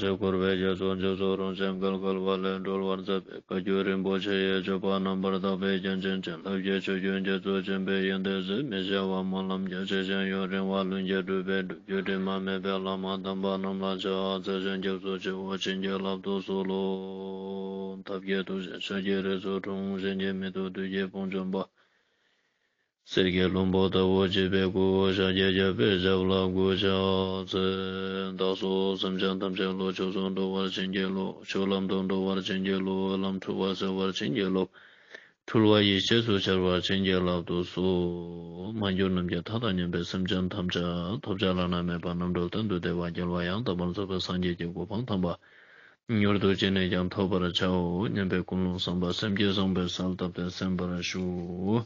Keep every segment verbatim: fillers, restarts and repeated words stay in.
ཞེས་འཁོར་བའི་རྒྱ་མཚོ་འཇིགས་སུ་རུང་ཞིང་བརྒལ་དཀའ་བ་ལས་སྒྲོལ་བར་མཛད་པའི་བཀའ་བརྒྱུད་རིན་པོ་ཆེ་ཡི་སྤྱོད་པ་རྣམ་པར་དག་པའི་རྒྱན་ཅན་བྱིན་རླབས་ཀྱི་ཆུ་རྒྱུན་རྒྱ་མཚོ་ཆེན་པོའི་ཡོན་ཏན་ཟད་མི་ཤེས་པ་སྨོན་ལམ་རྒྱ་ཆེ་ཞིང་ཡུན་རིང་བ་ལྷུན་གྱིས་གྲུབ་པའི་སྒྲུབ་བརྒྱུད་དྲི་མ་མེད་པའི་བླ་མ་དམ་པ་རྣམས་ལ་ཕྱག་འཚལ་ཞིང་སྐྱབས་སུ་མཆིའོ། བྱིན་གྱིས་བརླབ་ཏུ་གསོལ་ལོ། ཐབས་མཁས་ཐུགས་རྗེས་ཤཱཀྱའི་རིགས་སུ་འཁྲུངས། གཞན་གྱིས་མི་ཐུབ་བདུད་ཀྱི་དཔུང་འཇོམས་པ། གསེར་གྱི་ལྷུན་པོ་ལྟ་བུ་བརྗིད་པའི་སྐུ། ཤཱཀྱའི་རྒྱལ་པོའི་ཞབས་ལ་གུས་ཕྱག་འཚལ། བདག་སོགས་སེམས་ཅན་ཐམས་ཅད་བློ་ཆོས་སུ་འགྲོ་བར་བྱིན་གྱིས་རློབས། ཆོས་ལམ་དུ་འགྲོ་བར་བྱིན་གྱིས་རློབས། ལམ་འཁྲུལ་པ་སེལ་བར་བྱིན་གྱིས་རློབས། འཁྲུལ་པ་ཡེ་ཤེས་སུ་འཆར་བར་བྱིན་གྱིས་བརླབ་ཏུ་གསོལ། མ་གྱུར་ནམ་མཁའི་མཐའ་དང་མཉམ་པའི་སེམས་ཅན་ཐམས་ཅད་ཐོབ་བྱ་བླ་ན་མེད་པ་རྣམ་གྲོལ་གཏན་དུ་བདེ་བ་རྒྱལ་བ་ཡང་དག་པར་རྫོགས་པའི་སངས་རྒྱས་ཀྱི་གོ་འཕང་དམ་པ། མྱུར་དུ་ཅི་ནས་ཀྱང་ཐོབ་པར་བྱའོ་སྙམ་པའི་ཀུན་སློང་བསམ་པ་སེམས་བསྐྱེད་བཟང་པོས་གསལ་བཏབ་སྟེ་གསན་པར་ཞུ།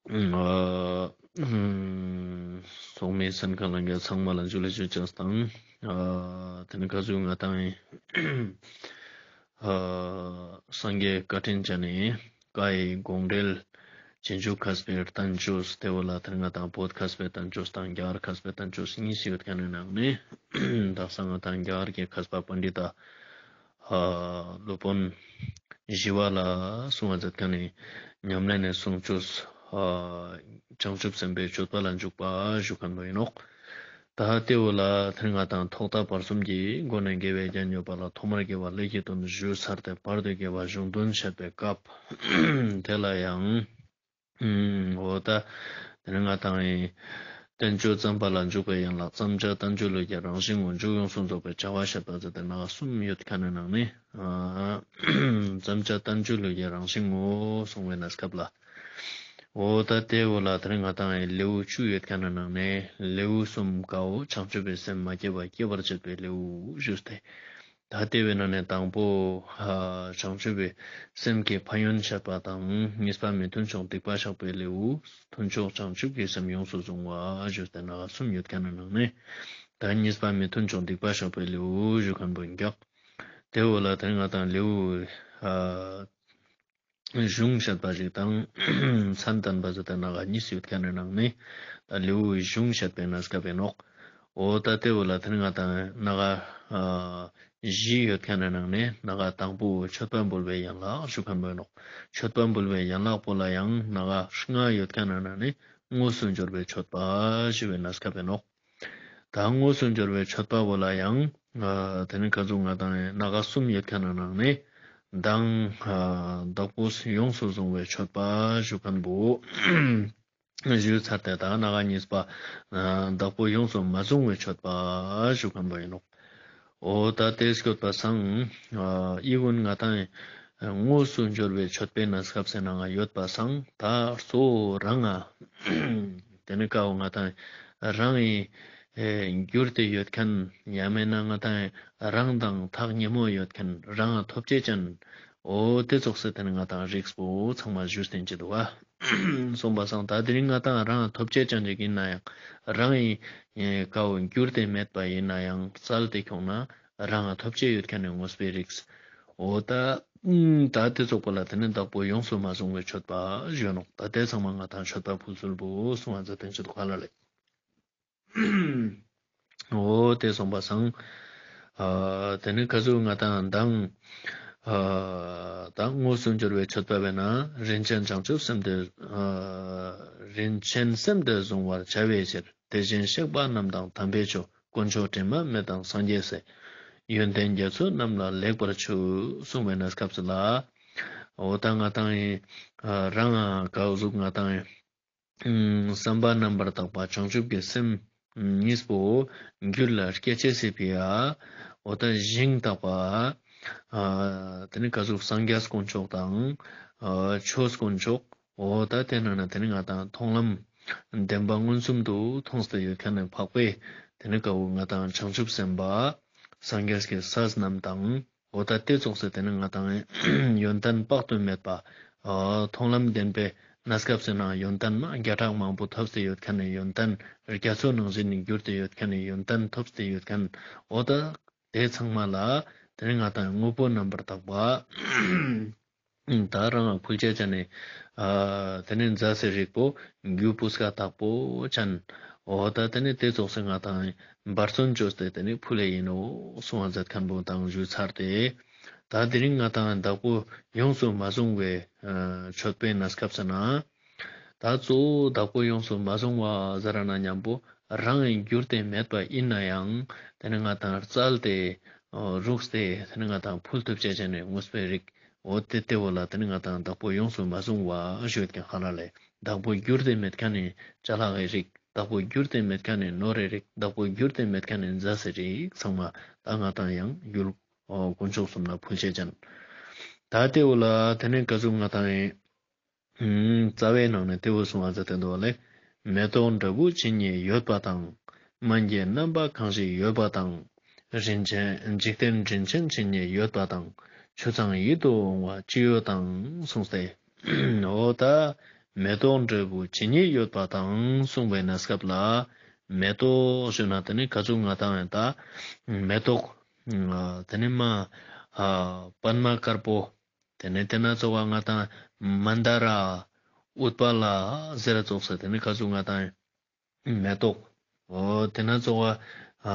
ཨ་ཚོགས་མི་གསན་མཁན་ལྷན་རྒྱས་ཚང་མ་ལ་ཇུ་ལེ་ཇུ་ཅེས་དང་། ཨ་དེ་ནི་ག་ཟུག་ང་དང་ཨ་སངས་རྒྱས་བཀའ་དྲིན་ཅན་ནི་བཀའ་ཡི་དགོངས་འགྲེལ་རྗེས་འཇུག་མཁས་པའི་བསྟན་བཅོས་དེ་བོ་ལ་དེ་ང་དང་བོད་མཁས་པའི་བསྟན་བཅོས་དང་རྒྱ་གར་མཁས་པའི་བསྟན་བཅོས་གཉིས་ཡོད་མཁན་ནི་ནང་ནས་དག་ས་ང་དང་རྒྱ་གར་གྱི་མཁས་པ་པཎྜི་ཏ་ཨ་སློབ་དཔོན་ཞི་བ་ལྷ་གསུང་བ་མཛད་མཁན་ནི་ཉམས་ལེན་ནི་གསུང་བཅོས་ཨ་བྱང་ཆུབ་སེམས་དཔའི་སྤྱོད་པ་ལ་འཇུག་པ་ཞུ་མཁན་བོ་ཡིན་ནོག། ད་དེ་བོ་ལ་དེ་ང་དང་ཐོག་མཐའ་བར་གསུམ་གྱི་སྒོ་ནས་དགེ་བའི་རྒྱན་ཡོད་པ་ལ་ཐོག་མར་དགེ་བ་ཀླད་ཀྱི་དོན་ཞུས་ཚར་ཏེ་བར་དུ་དགེ་བ་གཞུང་དོན་བཤད་པའི་སྐབས་དེ་ལ་ཡང་། ཨུམ། འོ་ད་དེ་ནི་ང་དང་ཡིན། བསྟན་བཅོས་བརྩམ་པ་ལ་འཇུག་པའི་ཡན་ལག་བརྩམ་བྱ་བསྟན་བཅོས་ལུགས་ཀྱི་རང་བཞིན་ངོ་། མཇུག་ཡོངས་སུ་རྫོགས་པའི་བྱ་བ་བཤད་པ་ཟེར་ཏེ་ནང་གསུམ་ཡོད་མཁན་ནི་ནང་ནས་ཨ་བརྩམ་བྱ་བསྟན་བཅོས་ལུགས་ཀྱི་རང་བཞིན་ངོ་གསུང་བའི་གནས་སྐབས་ལ། འོ་ད་དེ་བོ་ལ་དེ་ནི་ང་དང་ཡིན་ལེའུ་བཅུ་ཡོད་མཁན་ནི་ནང་ནས་ལེའུ་གསུམ་ཀའོ་བྱང་ཆུབ་པའི་སེམས་མ་སྐྱེས་པ་སྐྱེ་བར་བྱེད་པའི་ལེའུ་ཞུས་ཏེ། ད་དེ་བོའི་ནང་ནས་དང་པོ་ཨ་བྱང་ཆུབ་པའི་སེམས་ཀྱི་ཕན་ཡོན་བཤད་པ་དང་། གཉིས་པ་མི་མཐུན་ཕྱོགས་སྡིག་པ་བཤགས་པའི་ལེའུ། མཐུན་ཕྱོགས་བྱང་ཆུབ་ཀྱི་སེམས་ཡོངས་སུ་བཟུང་བ་ཞུས་ཏེ་ནང་གསུམ་ཡོད་མཁན་ནི་ནང་ནས་ད་གཉིས་པ་མི་མཐུན་ཕྱོགས་སྡིག་པ་བཤགས་པའི་ལེའུ་ཞུ་མཁན་བོ་ཡིན་ཀྱག། དེ་བོ་ལ་དེ་ནི་ང་དང་ལེའུ་ཨ་གཞུང་བཤད་པ་ཞིག་དང་མཚན་བསྟན་པ་ཟེར་ཏེ་ནང་ག་གཉིས་ཡོད་མཁན་ནི་ནང་ནས་ད་ལེའུ་གཞུང་བཤད་པའི་གནས་སྐབས་ཡིན་ནོག། འོ་ད་དེ་བོ་ལ་དེ་ནི་ང་དང་ནང་ག་ཨ་བཞི་ཡོད་མཁན་ནི་ནང་ནས་ནང་ག་དང་པོ་མཆོད་པ་འབུལ་བའི་ཡན་ལག་ཞུ་མཁན་བོ་ཡིན་ནོག། མཆོད་པ་འབུལ་བའི་ཡན་ལག་པོ་ལ་ཡང་ནང་ག་ལྔ་ཡོད་མཁན་ནི་ནང་ནས་དངོས་སུ་འབྱོར་བའི་མཆོད་པ་ཞུ་བའི་གནས་སྐབས་ཡིན་ནོག། ད་དངོས་སུ་འབྱོར་བའི་མཆོད་པ་བོ་ལ་ཡང་ཨ་དེ་ནི་ག་ཟུག་ང་དང་ཡིན་ནང་ག་གསུམ་ཡོད་མཁན་ནི་ནང་ནས་མདང་ཨ་བདག་པོས་ཡོངས་སུ་བཟུང་བའི་མཆོད་པ་ཞུ་མཁན་བོ་ཞུས་ཚར་ཏེ་ད་ནང་ག་གཉིས་པ་ཨ་བདག་པོས་ཡོངས་སུ་མ་བཟུང་བའི་མཆོད་པ་ཞུ་མཁན་བོ་ཡིན་ནོག། འོ་ད་དེ་སྐྱོད་པ་སང་ཨ་འི་གུན་ང་དང་ཡིན་དངོས་སུ་འབྱོར་བའི་མཆོད་པའི་གནས་སྐབས་སི་ནང་ང་ཡོད་པ་སང་ད་གཙོ་བོ་རང་ང་དེ་ནི་ཀ་བོ་ང་དང་རང་ངི་ཨེ་གྱུར་ཏེ་ཡོད་མཁན་ཡང་མེད་ན་ང་དང་རང་དང་ཐག་ཉེ་མོ་ཡོད་མཁན་རང་ང་ཐོབ་ཅེས་ཅན། འོ་དེ་ཙོགས་སི་དེ་ནི་ང་དང་རིགས་པོ་ཚང་མ་ཞུས་ཏེ་ཅི་འདུག་ག། སོང་པ་སང་ད་དེ་རིང་ང་དང་རང་ང་ཐོབ་ཅེས་ཅན་ཞིག་ཡིན་ན་ཡང་རང་ངི་ཨེ་ཀ་བོ་གྱུར་ཏེ་མེད་པ་ཡིན་ན་ཡང་བཙལ་ཏེ་ཁྱོང་ན་རང་ང་ཐོབ་ཅེས་ཡོད་མཁན་ནི་དངོས་པོའི་རིགས། འོ་ད་ཨུམ་ད་དེ་ཙོགས་པོ་ལ་དེ་ནི་བདག་པོས་ཡོངས་སུ་མ་བཟུང་བའི་མཆོད་པ་ཞུ་ནོག། ད་དེ་ཚང་མ་ང་དང་མཆོད་པ་ཕུལ་ཚུལ་བོ་གསུང་བ་མཛད་དེ་ཅི་འདུག་ག་ལ་ལེ། འོ་དེ་སོང་པ་སང་ཨ་དེ་ནི་ག་ཟུག་ང་དང་མདང་ཨ་ད་དངོས་སུ་འབྱོར་བའི་མཆོད་པ་བས་ན། རིན་ཆེན་བྱང་ཆུབ་སེམས་དེ་ཨ་རིན་ཆེན་སེམས་དེ་གཟུང་བར་བྱ་བའི་ཕྱིར། དེ་བཞིན་གཤེགས་པ་རྣམས་དང་དམ་པའི་ཆོས། དཀོན་མཆོག་དྲི་མ་མེད་དང་སངས་རྒྱས་སྲས། ཡོན་ཏན་རྒྱ་མཚོ་རྣམས་ལ་ལེགས་པར་མཆོད། གསུངས་པའི་གནས་སྐབས་སུ་ལ། འོ་ད་ང་དང་ཡིན་ཨ་རང་ང་ག་ཟུག་ང་དང་ཡིན་ཨུམ་བསམ་པ་རྣམ་པར་དག་པ་བྱང་ཆུབ་ཀྱི་སེམས་གཉིས་པོ་རྒྱུད་ལ་སྐྱེ་ཅེས་སི་ཕི་ཡ། འོ་ད་ཞིང་དག་པ་ཨ་དེ་ནི་ག་ཟུག་སངས་རྒྱས་དཀོན་མཆོག་དང་ཨ་ཆོས་དཀོན་མཆོག། འོ་ད་དེ་ནང་ན་དེ་ནི་ང་དང་མཐོང་ལམ་བདེན་པ་མངོན་སུམ་དུ་མཐོང་སྟེ་ཡོད་མཁན་ནི་འཕགས་པའི་དེ་ནི་ཀ་བོ་ང་དང་བྱང་ཆུབ་སེམས་དཔའ་སངས་རྒྱས་ཀྱི་ས་རྣམས་དང་། འོ་ད་དེ་ཙོགས་སི་དེ་ནི་ང་དང་ཡོན་ཏན་དཔག་ཏུ་མེད་པ་ཨ་མཐོང་ལམ་བདེན་པའི་གནས་སྐབས་སི་ནང་ཡོན་ཏན་མ་བརྒྱ་ཕྲག་མང་པོ་ཐོབ་སྟེ་ཡོད་མཁན་ནི་ཡོན་ཏན་རྒྱ་མཚོ་ནང་བཞིན་ནི་གྱུར་ཏེ་ཡོད་མཁན་ནི་ཡོན་ཏན་ཐོབ་སྟེ་ཡོད་མཁན། འོ་ད་དེ་ཚང་མ་ལ་དེ་ནི་ང་དང་དངོས་པོ་རྣམ་པར་དག་པ། ད་རང་ང་ཕུལ་ཅེས་ཅན་ནི་ཨ་དེ་ནི་མཛའ་བརྩེའི་རིགས་པོ་རྒྱུ་སྤུས་ཀ་དག་པོ་ཅན། འོ་ད་དེ་ནི་དེ་ཙོགས་སེ་ང་དང་འབད་བརྩོན་བཅོས་ཏེ་དེ་ནི་ཕུལ་ལེ་ཡིན་ནོག་གསུང་བ་མཛད་མཁན་པོ་དང་ཞུས་ཚར་ཏེ། ད་དེ་རིང་ང་དང་བདག་པོ་ཡོངས་སུ་མ་བཟུང་བའི་ཨ་མཆོད་པའི་གནས་སྐབས་སུ་ན། ད་གཙོ་བོ་བདག་པོ་ཡོངས་སུ་མ་བཟུང་བ་ཟེར་ན་མཉམ་པོ་རང་གི་རྒྱུད་དེ་མེད་པ་ཡིན་ན་ཡང་དེ་ནི་ང་དང་བཙལ་ཏེ་རུགས་ཏེ་དེ་ནི་ང་དང་ཕུལ་ཐུབ་ཅེས་ཅན་ནི་དངོས་པོའི་རིགས། འོ་དེ་དེ་བོ་ལ་དེ་ནི་ང་དང་བདག་པོ་ཡོངས་སུ་མ་བཟུང་བ་ཞུ་ཡོད་ཀྱང་ཧ་ལ་ལས། བདག་པོ་རྒྱུད་དེ་མེད་མཁན་ནི་ཅ་ལག་གི་རིགས། བདག་པོ་རྒྱུད་དེ་མེད་མཁན་ནི་ནོར་རི་རིགས། བདག་པོ་རྒྱུད་དེ་མེད་མཁན་ནི་རྫས་སི་རིགས་ཚང་མ་ད་ང་དང་ཡང་ཡུལ་དཀོན་མཆོག་གསུམ་ན་ཕུལ་ཅེས་ཅན། ད་དེ་བོ་ལ་དེ་ནི་ག་ཟུག་ང་དང་ཡིན། ཨུམ། རྩ་བའི་ནང་ནས་དེ་བོ་གསུང་བ་མཛད་དེ་འདུག་ལེ། མེ་ཏོག་འབྲས་བུ་ཇི་སྙེད་ཡོད་པ་དང་། སྨན་གྱི་རྣམ་པ་གང་ཞིག་ཡོད་པ་དང་། རིན་ཆེན་འཇིག་རྟེན་རིན་ཆེན་ཇི་སྙེད་ཡོད་པ་དང་། ཆུ་གཙང་ཡིད་དུ་འོང་བ་ཅི་ཡོད་དང་གསུངས་ཏེ། འོ་ད་མེ་ཏོག་འབྲས་བུ་ཇི་སྙེད་ཡོད་པ་དང་གསུངས་པའི་གནས་སྐབས་ལ། མེ་ཏོག་ཞུ་ན་དེ་ནི་ག་ཟུག་ང་དང་ཡིན་ད། མེ་ཏོག་དེ་ནི་མ་ཨ་པདྨ་དཀར་པོ། དེ་ནས་དེ་ན་ཙོགས་པ་ང་དང་མན་དཱ་ར་ཨུཏྤ་ལ་ཟེར་ར་ཙོགས་སེ་དེ་ནི་ག་ཟུག་ང་དང་མེ་ཏོག་འོ་དེ་ན་ཙོགས་པ་ཨ་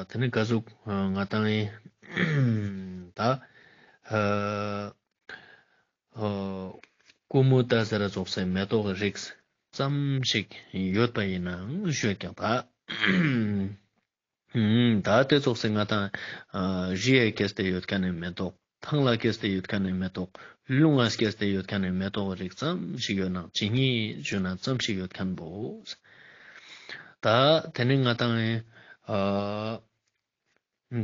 དེ་ནི་ག་ཟུག་ང་དང་ད་ཨ་ཨ་ཀུ་མུ་ད་ཟེར་ར་ཙོགས་སེ་མེ་ཏོག་རིགས་ཙམ་ཞིག་ཡོད་པ་ཡིན་ནའང་ཞུས་ཀྱང་ད། ཨུམ། ད་དེ་ཙོགས་སེ་ང་དང་ཨ་རི་ཡ་སྐྱེས་ཏེ་ཡོད་མཁན་ནི་མེ་ཏོག་ཐང་ལ་སྐྱེས་ཏེ་ཡོད་མཁན་ནི་མེ་ཏོག་རླུང་ང་སྐྱེས་ཏེ་ཡོད་མཁན་ནི་མེ་ཏོག་རིགས་ཙམ་ཞིག་ཡོད་ན་ཇི་སྙེད་ཞུ་ན་ཙམ་ཞིག་ཡོད་མཁན་པོ། ད་དེ་ནི་ང་དང་ཨ་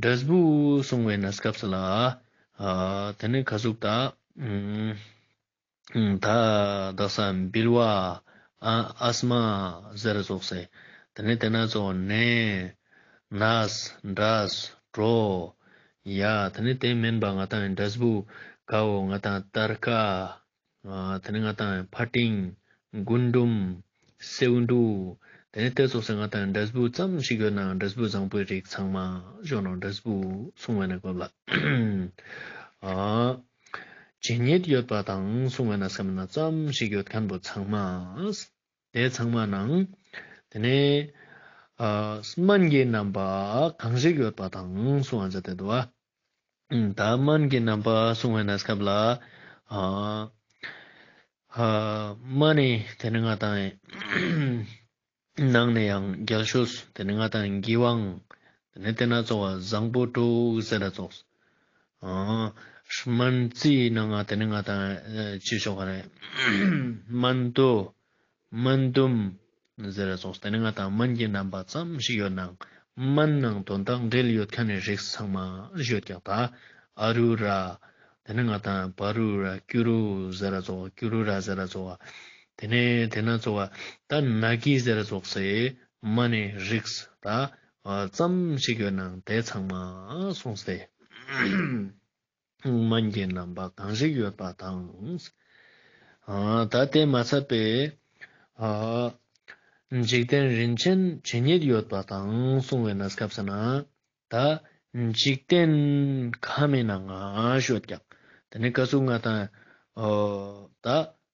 འབྲས་བུ་གསུང་བའི་གནས་སྐབས་སུ་ལ་ཨ་དེ་ནི་ག་ཟུག་ད་ཨུམ། ད་དག་ས་བིལ་བ་ཨ་ཨས་མ་ཟེར་ར་ཙོགས་སེ། དེ་ནས་དེ་ན་ཙོགས་ནས་ནས་འབྲས་གྲོ། ཡ་དེ་ནས་དེ་མིན་པ་ང་དང་འབྲས་བུ་གའོ་ང་དང་སྟར་ཀ། ཨ་དེ་ནས་ང་དང་ཕ་ཏིང་། རྒུན་འབྲུམ། སེའུ་འབྲུ། དེ་ནས་དེ་ཙོགས་སེ་ང་དང་འབྲས་བུ་ཙམ་ཞིག་ཡོད་ནའང་འབྲས་བུ་བཟང་པོའི་རིགས་ཚང་མ་ཞུ་ནོག་འབྲས་བུ་གསུང་བའི་གནས་སྐབས་ལ། ཨ། ཇི་སྙེད་ཡོད་པ་དང་གསུང་བའི་གནས་སྐབས་ན་ཙམ་ཞིག་ཡོད་མཁན་པོ་ཚང་མ། དེ་ཚང་མ་ནང་། དེ་ནས་ཨ་སྨན་གྱི་རྣམ་པ་གང་ཞིག་ཡོད་པ་དང་གསུང་བ་མཛད་དེ་འདུག་པ། ད་སྨན་གྱི་རྣམ་པ་གསུང་བའི་གནས་སྐབས་ལ། ཨ་ཨ་སྨན་ནི་དེ་ནི་ང་དང་ནང་ནས་ཡང་རྒྱལ་ཤོས་དེ་ནི་ང་དང་གི་ཝང་། དེ་ནི་དེ་ན་ཙོགས་པ་བཟང་པོ་དྲུག་ཟེར་ར་ཙོགས། ཨ་སྨན་རྩིས་ནང་ང་དེ་ནི་ང་དང་ཅི་ཞོག་ག་རེ། སྨན་དུ། སྨན་དུམ་ཟེར་ར་ཙོགས། དེ་ནི་ང་དང་སྨན་གྱི་རྣམ་པ་ཙམ་ཞིག་ཡོད་ནའང་སྨན་ནང་དོན་དག་འབྲེལ་ཡོད་མཁན་ནི་རིགས་ཚང་མ་ཡོད་ཀྱང་ད། ཨ་རུ་ར། དེ་ནི་ང་དང་བ་རུ་ར་ཀུ་རུ་ཟེར་ར་ཙོགས། ཀུ་རུ་ར་ཟེར་ར་ཙོགས། དེ་ནས་དེ་ན་ཙོགས་པ་ད་ན་གི་ཟེར་ར་ཙོགས་སེ་སྨན་ནི་རིགས་ད་ཙམ་ཞིག་ཡོད་ནའང་དེ་ཚང་མ་གསུངས་ཏེ། སྨན་གྱི་རྣམ་པ་གང་ཞིག་ཡོད་པ་དང་། ཨ་ད་དེ་མ་ཚད་པའི་ཨ་འཇིག་རྟེན་རིན་ཆེན་ཇི་སྙེད་ཡོད་པ་དང་གསུང་བའི་གནས་སྐབས་སུ་ན། ད་འཇིག་རྟེན་ཁམས་མི་ནང་ང་ཡོད་ཀྱང་། དེ་ནི་ག་ཟུག་ང་དང་ཨོ་ད་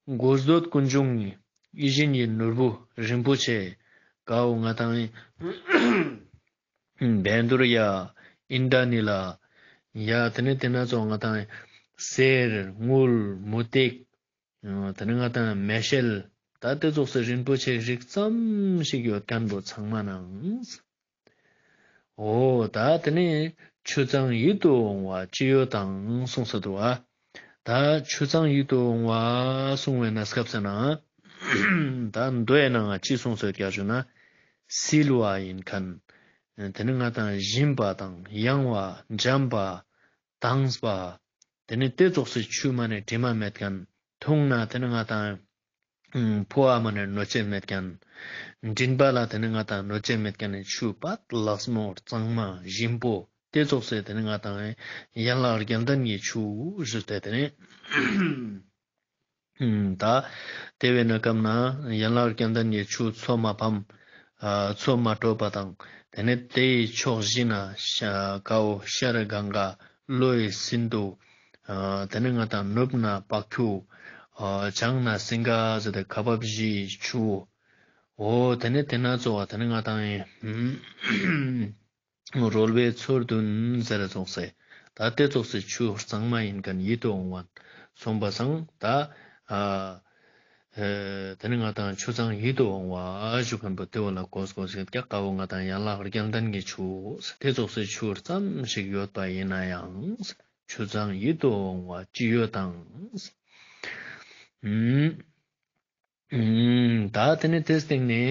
དགོས་འདོད་ཀུན་འབྱུང་ཡིད་བཞིན་གྱི་ནོར་བུ་རིན་པོ་ཆེ་གའོ་ང་དང་བཻ་ཌཱུརྱ། ཨིནྡྲ་ནཱི་ལ། ཡ་དེ་ནི་དེ་ན་ཙོགས་ང་དང་གསེར་དངུལ་མུ་ཏིག། དེ་ནི་ང་དང་མེ་ཤེལ། ད་དེ་ཙོགས་སེ་རིན་པོ་ཆེ་རིགས་ཙམ་ཞིག་ཡོད་མཁན་པོ་ཚང་མ་ནང་། འོ་ད་དེ་ནི་ཆུ་གཙང་ཡིད་དུ་འོང་བ་ཅི་ཡོད་དང་གསུངས་སོ་འདུག་པ། ད་ཆུ་གཙང་ཡིད་དུ་འོང་བ་གསུང་བའི་གནས་སྐབས་སུ་ན། ད་མདོའི་ནང་ང་ཅི་གསུངས་སོ་ཀྱག་ཞུ་ན། བསིལ་བ་ཡིན་མཁན། དེ་ནི་ང་དང་ཞིམ་པ་དང་ཡང་བ་འཇམ་པ། དྭངས་པ། དེ་ནི་དེ་ཙོགས་སེ་ཆུ་མ་ནེ་དྲི་མ་མེད་མཁན། འཐུང་ན་དེ་ནི་ང་དང་ཕོ་བ་མ་ནེ་གནོད་བྱེད་མེད་མཁན། མགྲིན་པ་ལ་དེ་ནི་ང་དང་གནོད་བྱེད་མེད་མཁན་ནི་ཆུ་པད་ལགས་མོ་གཙང་མ་ཞིམ་པོ་དེ་ཙོགས་སེ་དེ་ནི་ང་དང་ཡན་ལག་བརྒྱད་ལྡན་གྱི་ཆུ་ཞུས་ཏེ་དེ་ནི། ད་དེ་བས་ན་སྐབས་ན་ཡན་ལག་བརྒྱད་ལྡན་གྱི་ཆུ་མཚོ་མ་ཕམ། ཨ་མཚོ་མ་དྲོས་པ་དང་། དེ་ནས་དེའི་ཕྱོགས་བཞི་ན་ཤ་ཀའོ་ཤར་གངྒཱ། ལྷོའི་སིནྡྷུ། ཨ་དེ་ནས་ང་དང་ནུབ་ན་པག་ཁྱུ། ཨ་བྱང་ན་སིངྒ་ཟེར་ཏེ་ཁ་འབབ་བཞིའི་ཆུ། འོ་དེ་ནེ་དེ་ན་ཙོགས་པ་དེ་ནེ་ང་ཏང་ཡིན། རོལ་པའི་ཚུལ་བདུན་ཟེར་ཙོགས་སེ། ད་དེ་ཙོགས་སེ་ཆོས་གཙང་མ་ཡིན་མཁན་ཡིད་དུ་འོང་བ་སོང་པ་སང་ད་ཨ་ཨེ་དེ་ནེ་ང་ཏང་ཆོས་གཙང་ཡིད་དུ་འོང་བ་ཞུ་མཁན་པོ་དེ་བོ་ལ་གོ་གོ་ཞིག་ཀྱག། ཀ་བོ་ང་ཏང་ཡན་ལག་བརྒྱད་ལྡན་གྱི་ཆོས་དེ་ཙོགས་སེ་ཆོས་ཙམ་ཞིག་ཡོད་པ་ཡིན་ན་ཡང་ཆོས་གཙང་ཡིད་དུ་འོང་བ་ཅི་ཡོད་དང་། ཨུམ། ཨུམ། ད་དེ་ནེ་དེའི་སྟེང་ནེ་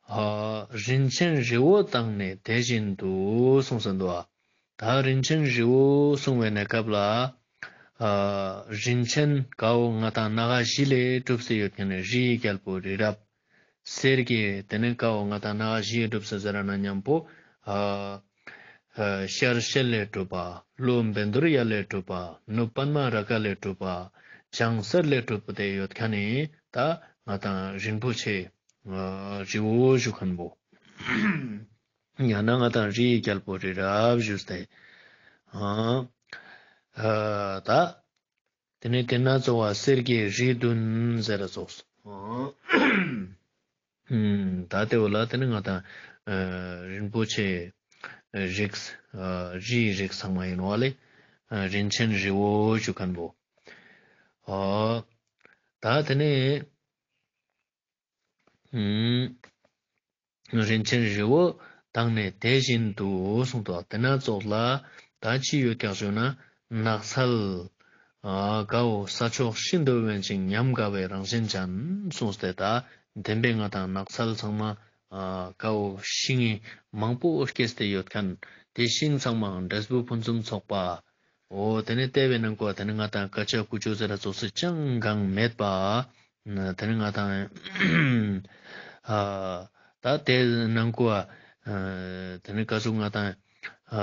ཨ་རིན་ཆེན་རི་བོ་དང་ནི་དེ་བཞིན་དུ་གསུངས་སུ་འདུག། ད་རིན་ཆེན་རི་བོ་གསུངས་པའི་གནས་སྐབས་ལ་ཨ་རིན་ཆེན་ཀ་བོ་ང་ཏང་སྣ་ཁ་བཞི་ལས་གྲུབ་སྟེ་ཡོད་མཁན་ནི་རིའི་རྒྱལ་པོ་རི་རབ། གསེར་གྱི་དེ་ནེ་ཀ་བོ་ང་ཏང་སྣ་ཁ་བཞི་གྲུབ་སྟེ་ཟེར་ན་མཉམ་པོ་ཨ་ཨ་ཤར་ཤེལ་ལས་གྲུབ་པ། ལྷོ་བཻ་ཌཱུརྱ་ལས་གྲུབ་པ། ནུབ་པདྨ་རཱ་ག་ལས་གྲུབ་པ། བྱང་གསེར་ལས་གྲུབ་པ་དེ་ཡོད་མཁན་ནི་ད་ང་ཏང་རིན་པོ་ཆེ་ཨ་རི་བོ་ཞུ་མཁན་པོ། ཡང་ན་ང་ཏང་རིའི་རྒྱལ་པོ་རི་རབ་ཞུས་ཏེ། ཨ་ཨ་ད་དེ་ནེ་དེ་ན་ཙོགས་པ་གསེར་གྱི་རི་བདུན་ཟེར་ཙོགས། ཨུམ། ད་དེ་བོ་ལ་དེ་ནེ་ང་ཏང་ཨ་རིན་པོ་ཆེ་རིགས་ཨ་རིའི་རིགས་ཚང་མ་ཡིན་ནོག་ལེ། ཨ་རིན་ཆེན་རི་བོ་ཞུ་མཁན་པོ། ཨ་ད་དེ་ནེ་ཨུམ། རིན་ཆེན་རི་བོ་དང་ནི་དེ་བཞིན་དུ་གསུངས་ཏོ། དེ་ན་ཙོགས་ལ་ད་ཅི་ཡོད་ཀྱག་ཞུ་ན་ནགས་ཚལ་ཨ་ཀ་བོ་ས་ཕྱོགས་ཤིན་ཏུ་དབེན་ཞིང་ཉམས་དགའ་བའི་རང་བཞིན་ཅན་གསུངས་ཏེ། ད་བདེན་པའི་ང་ཏང་ནགས་ཚལ་ཚང་མ་ཨ་ཀ་བོ་ཤིང་ངི་མང་པོ་སྐྱེས་ཏེ་ཡོད་མཁན། དེ་ཤིང་ཚང་མའང་འབྲས་བུ་ཕུན་སུམ་ཚོགས་པ། འོ་དེ་ནེ་དེ་བོའི་ནང་ཀོ་དེ་ནེ་ང་ཏང་ཀ་ཆ་ཀུ་ཅོ་ཟེར་ཙོགས་སེ་ཅང་གང་མེད་པ། དེ་ནེ་ང་ཏང་ཨ་ད་དེ་ནང་ཀོ་ཨ་དེ་ནེ་ཀ་ཟུག་ང་ཏང་ཨ་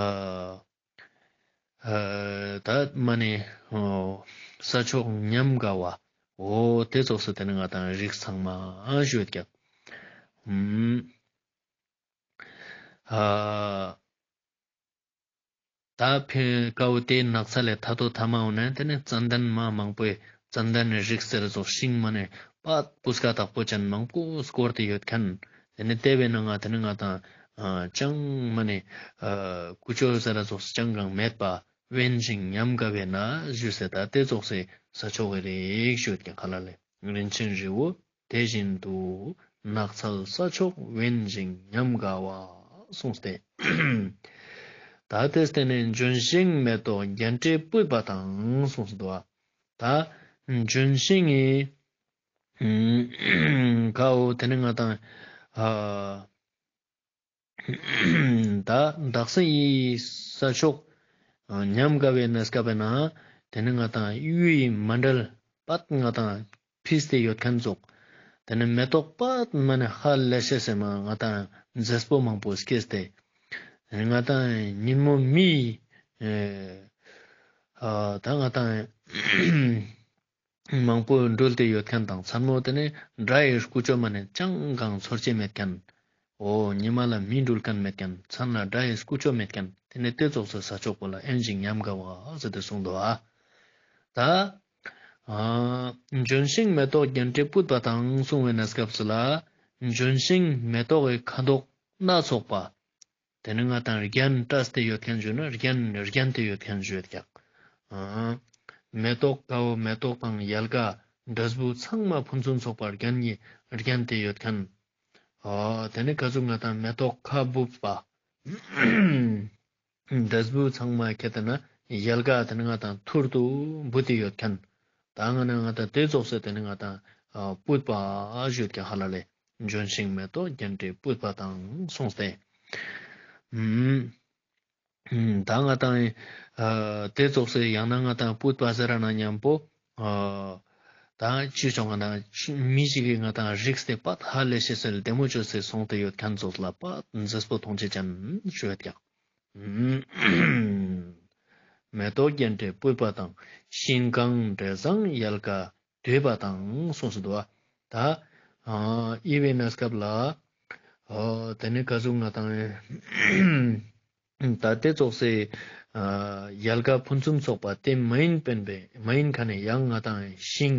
ཨ་ད་མ་ནེ་ཨོ་ས་ཕྱོགས་ཉམས་དགའ་བ། འོ་དེ་ཙོགས་སེ་དེ་ནེ་ང་ཏང་རིགས་ཚང་མ་ཞུ་ཡོད་ཀྱག། ཨུམ། ཨ་ད་ཕེ་ཀ་བོ་དེ་ནགས་ཚལ་ལས་ཐ་དོ་ཐ་མ་འོ་ན་དེ་ནེ་ཙན་དན་མ་མང་པོའི་ཙན་དན་རིགས་ཟེར་ཙོགས་ཤིང་མ་ནེ་པད་སྤུས་ཀ་དག་པོ་ཅན་མང་པོ་བསྐོར་ཏེ་ཡོད་མཁན། དེ་ནེ་དེ་བོའི་ནང་ང་དེ་ནེ་ང་ཏང་ཨ་ཅང་མ་ནེ་ཨ་ཀུ་ཅོ་ཟེར་ཙོགས་ཅང་གང་མེད་པ་དབེན་ཞིང་ཉམས་དགའ་བའི་ན་ཞུས་སེ། ད་དེ་ཙོགས་སེ་ས་ཕྱོགས་ཀྱི་རིགས་ཞུ་ཡོད་ཀྱག་ཁ་ལ་ལེ། རིན་ཆེན་རི་བོ་དེ་བཞིན་དུ། ནགས་ཚལ་ས་ཕྱོགས་དབེན་ཞིང་ཉམས་དགའ་བ། གསུངས་ཏེ། ད་དེ་སྟེང་ནེ་ལྗོན་ཤིང་མེ་ཏོག་རྒྱན་སྤྲས་སྤུད་པ་དང་གསུངས་སུ་འདུག། ད་ལྗོན་ཤིང་ངི་ཀ་བོ་དེ་ནེ་ང་ཏང་ཨ་ད་དག་ས་ཡི་ས་ཕྱོགས་ཉམས་དགའ་བའི་གནས་སྐབས་ན་དེ་ནེ་ང་ཏང་གཡུ་ཡི་མཎྜལ་པད་ང་ཏང་ཕིས་ཏེ་ཡོད་མཁན་ཙོགས། དེ་ནེ་མེ་ཏོག་པད་མ་ནེ་ཧ་ལས་ཤེས་སེ་མ་ང་ཏང་མཛེས་པོ་མང་པོ་སྐྱེས་ཏེ། ང་ཏང་ཉིན་མོ་མི་ཨ་ད་ང་ཏང་མང་པོ་འགྲུལ་ཏེ་ཡོད་མཁན་དང་མཚན་མོ་དེ་ནེ་དགྲ་ཡི་ཀུ་ཅོ་མ་ནེ་ཅང་གང་ཚོར་ཅེས་མེད་མཁན། འོ་ཉི་མ་ལ་མི་འགྲུལ་མཁན་མེད་མཁན། མཚན་ལ་དགྲ་ཡི་ཀུ་ཅོ་མེད་མཁན། དེ་ནེ་དེ་ཙོགས་སེ་ས་ཕྱོགས་པོ་ལ་དབེན་ཞིང་ཉམས་དགའ་བ་ཟེར་ཏེ་གསུངས་འདུག་ཨ། ད་ཨ་ལྗོན་ཤིང་མེ་ཏོག་རྒྱན་སྤྲས་སྤུད་པ་དང་གསུངས་པའི་གནས་སྐབས་སུ་ལ་ལྗོན་ཤིང་མེ་ཏོག་གི་ཁ་དོག་སྣ་ཚོགས་པ། དེ་ནེ་ང་ཏང་རྒྱན་སྤྲས་ཏེ་ཡོད་མཁན་ཞུ་ན་རྒྱན་རྒྱན་ཏེ་ཡོད་མཁན་ཞུ་ཡོད་ཀྱག། ཨ་མེ་ཏོག་ཀ་བོ་མེ་ཏོག་དང་ཡལ་ག་འབྲས་བུ་ཚང་མ་ཕུན་སུམ་ཚོགས་པ་རྒྱན་གྱི་རྒྱན་ཏེ་ཡོད་མཁན། ཨ་དེ་ནེ་ཀ་ཟུག་ང་ཏང་མེ་ཏོག་ཁ་སྦུབས་པ། འབྲས་བུ་ཚང་མ་ཁྱེར་ཏེ་ན་ཡལ་ག་དེ་ནེ་ང་ཏང་ཐུར་དུ་འབུད་དེ་ཡོད་མཁན། ད་ང་ན་ང་ཏང་དེ་ཙོགས་སེ་དེ་ནེ་ང་ཏང་ཨ་སྤུད་པ་ཞུ་ཡོད་ཀྱག་ཧ་ལ་ལེ། ལྗོན་ཤིང་མེ་ཏོག་རྒྱན་སྤྲས་སྤུད་པ་དང་གསུངས་ཏེ། ཨུམ། ད་ང་ཏང་ཨ་དེ་ཙོགས་སེ་ཡང་ན་ང་ཏང་སྤུད་པ་ཟེར་ན་མཉམ་པོ་ཨ་ད་ཅི་ཙོགས་ང་ཏང་མི་ཞིག་གི་ང་ཏང་རིགས་ཏེ་པད་ཧ་ལས་ཤེས་སེ་བདེ་མོ་ཅོས་སེ་སོང་སྟེ་ཡོད་མཁན་ཙོགས་ལ་པད་མཛེས་པོ་མཐོང་ཅེས་ཅན་ཞུ་ཡོད་ཀྱག། མེ་ཏོག་རྒྱན་སྤྲས་སྤུད་པ་དང་། ཤིང་གང་འབྲས་བཟང་ཡལ་ག་དུད་པ་དང་གསུངས་སུ་འདུག་པ། ད་ཨ་འི་བོའི་གནས་སྐབས་ལ་ཨ་དེ་ནེ་ཀ་ཟུག་ང་ཏང་ད་དེ་ཙོགས་སེ་ཨ་ཡལ་ག་ཕུན་སུམ་ཚོགས་པ་དེ་མ་ཡིན་པའི་མ་ཡིན་མཁན་ནི་ཡང་ང་ཏང་ཤིང་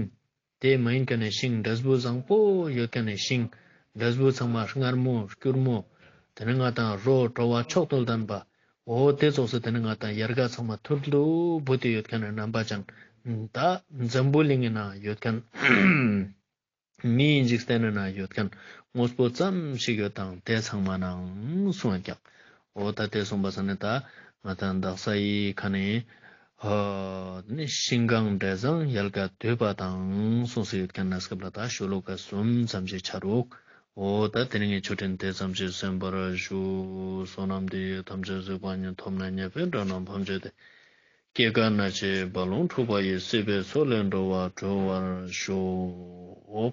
དེ་མ་ཡིན་མཁན་ནི་ཤིང་འབྲས་བུ་བཟང་པོ་ཡོད་མཁན་ནི་ཤིང་ འབྲས་བུ་ཚང་མ་མངར་མོ་སྐྱུར་མོ། ཏེ་ནེ་ང་དང་རོ་བྲོ་བ་མཆོག་ཏུ་ལྡན་པ། འོ་ཏེ་ཙོགས་སེ་ཏེ་ནེ་ང་དང་ཡལ་ག་ཚང་མ་ཐུར་དུ་བུད་དེ་ཡོད་ཁན་ནི་རྣམ་པ་ཅན། ད་འཛམ་བུ་གླིང་ངི་ནང་ཡོད་ཁན། མིའི་འཇིག་རྟེན་ནི་ནང་ཡོད་ཁན་དངོས་པོ་ཙམ་ཞིག་ཡོད་དང་ཏེ་ཚང་མ་ནང་གསུངས་ཀྱག། འོ་ད་ཏེ་གསུངས་པ་སང་ནེ་ད་ང་དང་དག་ས་ཡི་ཁ་ནེ་ཨ་ནི་ཤིང་གང་འབྲས་བཟང་ཡལ་ག་དུད་པ་དང་གསུངས་སེ་ཡོད་ཁན་ནི་སྐབས་ལ་ད་ཤོ་ལོ་ཀ་གསུམ་ཙམ་ཞིག་ཆ་རུག། འོ་ད་ཏེ་ནེ་ངས་ཆོས་ཁྲིད་ཏེ་ཙམ་ཞིག་གསན་པར་ཞུ། བསོད་ནམས་འདི་ཡིས་ཐམས་ཅད་གཟིགས་པ་ཉིད། ཐོབ་ནས་ཉེས་པའི་དགྲ་རྣམས་ཕམ་བྱས་ཏེ། སྐྱེ་རྒ་ན་འཆིའི་རྦ་ཀློང་འཁྲུགས་པ་ཡི། སྲིད་པའི་མཚོ་ལས་འགྲོ་བ་སྒྲོལ་བར་ཤོག།